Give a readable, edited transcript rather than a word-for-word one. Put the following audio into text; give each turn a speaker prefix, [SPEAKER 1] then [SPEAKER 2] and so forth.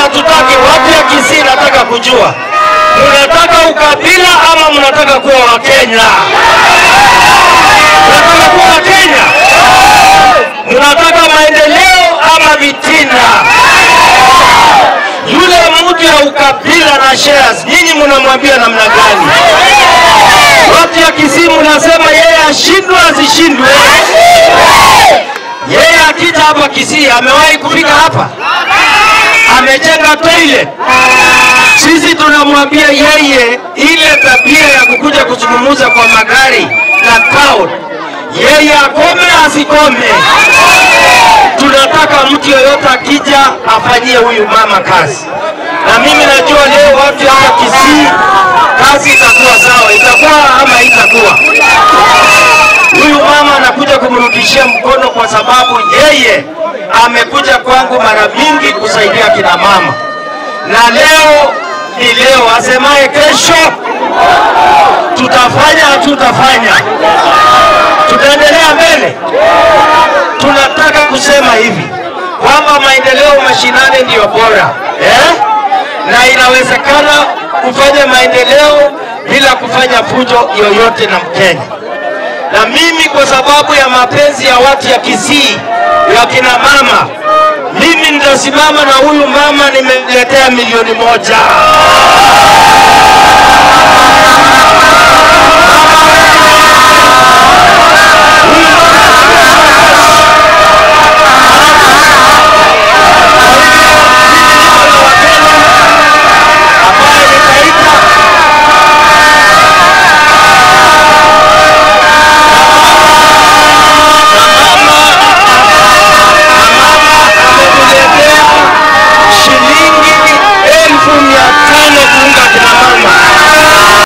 [SPEAKER 1] Hatutaki. Watu ya Kisii nataka kujua, mnataka ukabila ama mnataka kuwa Wakenya? Mnataka kuwa Wakenya? Mnataka maendeleo ama vitina? Yule mtu ya ukabila na shares, nyinyi mnamwambia namna gani? Watu ya Kisii mnasema yeye ashindwe asishindwe? Yeye akija hapa Kisii, amewahi kufika hapa? Amejenga toilet? Sisi tunamwambia yeye ile tabia ya kukuja kuzungumza kwa magari na town, yeye akome asikome. Tunataka mtu yoyote akija afanyie huyu mama kazi. Na mimi najua leo watu hapa Kisii kazi itakuwa sawa, itakuwa ama itakuwa. Huyu mama anakuja kumrudishia mkono kwa sababu yeye amekuja kwangu mara mingi kusaidia kina mama. Na leo ni leo, asemaye kesho tutafanya, tutafanya. Tutaendelea mbele. Tunataka kusema hivi kwamba maendeleo mashinani ndiyo bora, eh? Na inawezekana kufanya maendeleo bila kufanya fujo yoyote na Mkenya. Na mimi kwa sababu ya mapenzi ya watu ya Kisii, ya kina mama, mimi nitasimama na huyu mama, nimemletea 1,000,000.